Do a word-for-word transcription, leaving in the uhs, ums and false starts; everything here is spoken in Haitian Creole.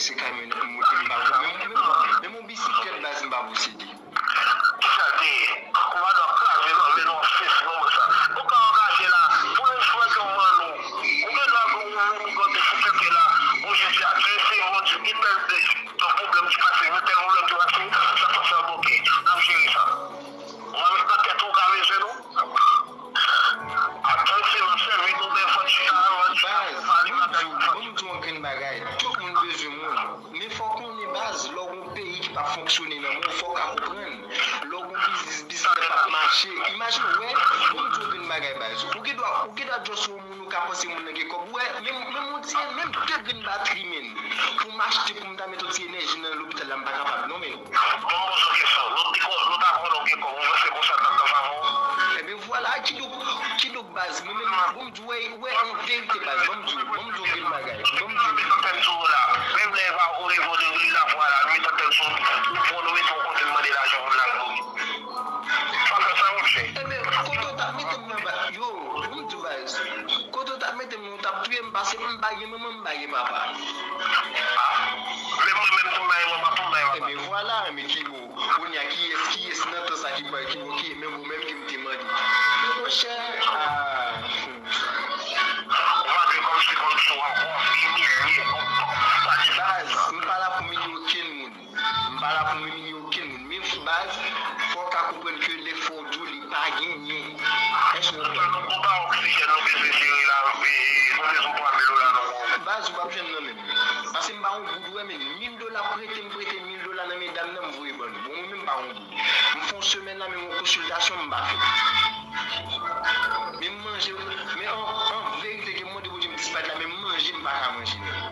Se kamyonèt m monte, m pa vou. Menm, menm, menm yon bisiklèt baz m pa posede. Kisa l te ye? Ou pa dwe kraze nan men nou an fes non mwen sa. Ou ka angaje la pou enfliyans yon man nou. Ou gen dwa gen yon moun ou gade sou tete la. Bon, jodi a, treze moun di gen tèl de yon pwoblèm ki pase, gen tèl pwoblèm ki pase, sa pase an bloke. N ap jere sa. Ou pa met nan tèt ou ou ka bezwen nou. Atann se nan sèvi nou men fòt chita avan chita pou pale bagay ou fòt. Bon m di w yon grenn bagay, tout moun bezwen moun. Men fò w konnen baz, lè w gon peyi ki p ap fonksyone nan men w, fò w ka konprann. Lè w gon biznis, biznis la p ap mache. Imajine w, wè, bon m di w yon grenn bagay baz. Ou gen dwa, ou gen dwa just wè yon moun ou ka panse moun nan gen kòb. Ou wè, menm, menm yon ti, menm de grenn batri menm. Pou m achte, pou m ta met yon ti enèji nan lopital la, m pa kapab non menm. Bon, m poze w kesyon. Nou te kon, nou ta konnen w gen kòb, ou panse konsa t ap ka favè w? Ebyen vwala, kidonk, kidonk baz, mwen menm, bon m di w, wè, wè, an verite baz, bon m di w, bon m di w grenn bagay, bon m di w. Mete antèn sou ou la, menm lè e pa ou revole ou li la vwala, nou mete antèn sou ou, nou pran nou mete yon kote n mande lajan pou n lakay ou. Pa fè sa monchè. Ebyen, kote w t ap mete m nan ba, yo, bon m di w baz, kote w t ap mete m nan, w t ap touye m, paske m pa gen manman, m pa gen papa. Ah, menm mwen menm tou m pa gen manman, tou m pa gen papa. Ebyen vwala, men ki bon. Kounye a, kiyès, kiyès nan tan sa ki pral, ki, ki, menm ou menm ki m te mande? Men monchè, ah. Ou pa dwe kòmsi, kòmsi w ap, w ap imilye, w ap, w ap, pa di baz, m pa la pou m imilye okenn moun. M pa la pou m imilye okenn moun. Men baz, fò w ka konprann ke lè fò w di w li pa genyen. Èske w konprann? Nou konba oksijèn, nou bezwen jere la, e, nou bezwen twa mil dola nan men w. Baz, ou p ap jwenn nan men m. Paske m pa yon goud, ou wè, men mil dola, prete m, prete mil dola nan men dam nan, m voye ban nou. Bon, mwen menm m pa yon goud. M fè yon semèn la, menm yon konsiltasyon m pa fè. Men m manje, men an, an verite, ke m mande Bondye m disparèt la, men m manje, m pa ka manje menm.